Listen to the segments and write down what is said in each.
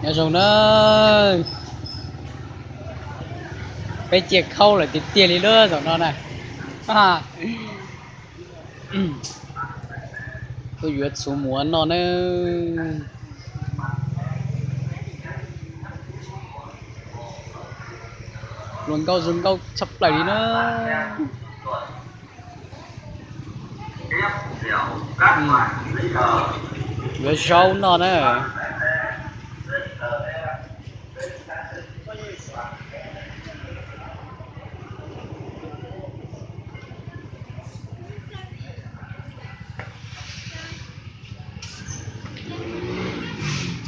Nyob zoo na, peb ciaj khaub lawm tiag tiag li lub zaum no na. Tuaj yuav txhuv mus ua noj na. Hluas nkauj zoo nkauj tshaj plaws li na. Yuav zaub noj na.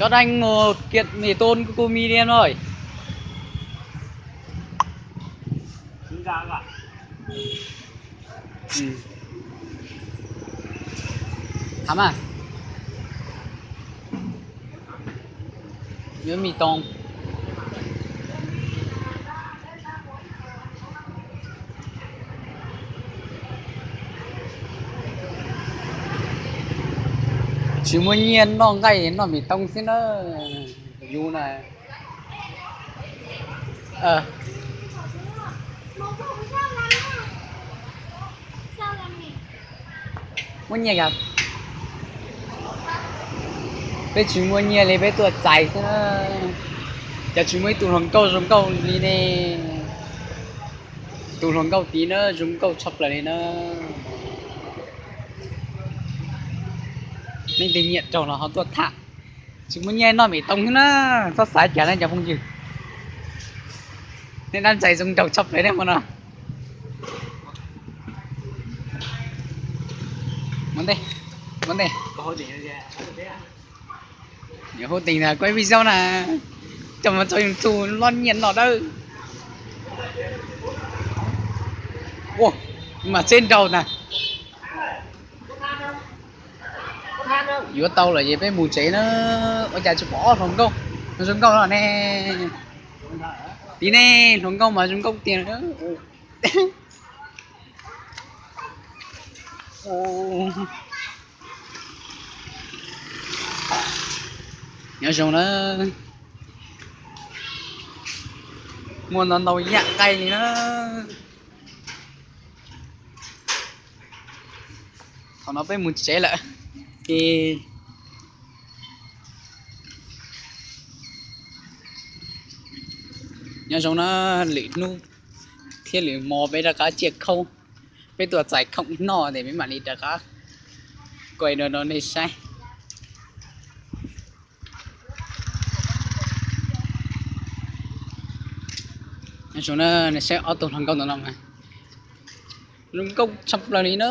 Chó đang ngồi kiệt mì tôm của cô Mi đi em ơi. Thắm à? Nhớ mì tôm. Tsis muaj nyiaj noj nqaij noj mì tôm xwb na. Yus na. Muaj nyiaj, peb tsis muaj nyiaj li peb tuaj txais xwb na. Cas tsis muaj ib tug hluas nkauj zoo nkauj li ne? Tus hluas nkauj tid na zoo nkauj tshaj plaws li na. Leej twg nyiam raug los ho tuaj tham. Tsis muaj nyiaj noj mì tôm xwb na. Txhob xav cas na cov phooj ywg. Nej dab ntxais zoo nraug tshaj plaws ne hmo no. Ua ntej, ua ntej. Hauv teem na, kuv ib zaug na, coj mus tso YouTube loj nyiaj noj dawb. Ua, mas tsheb nraug na. Yuav tau lawm ces peb mus tsev na. Ua cas tsis pom ob hluas nkauj zoo nkauj no ne? Tid ne, hluas nkauj mas zoo nkauj tiag. Nyob zoo na, muaj ntau ntau yam nqaij li na. Thaum no peb mus tsev lawm ces nyob zoo na, lwm hnub thiab lwm hmo peb rov qab ciaj khaub, peb tuaj txais khoom noj ces peb mam li rov qab kuaj no rau nej saib. Nyob zoo na, nej saib ob tug hluas nkauj ntawm no mas zoo nkauj tshaj plaws li na,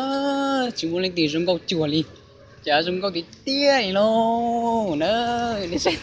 tsis muaj leej twg zoo nkauj cuag li, ces zoo nkauj tiag tiag li lauj na. Nej saib.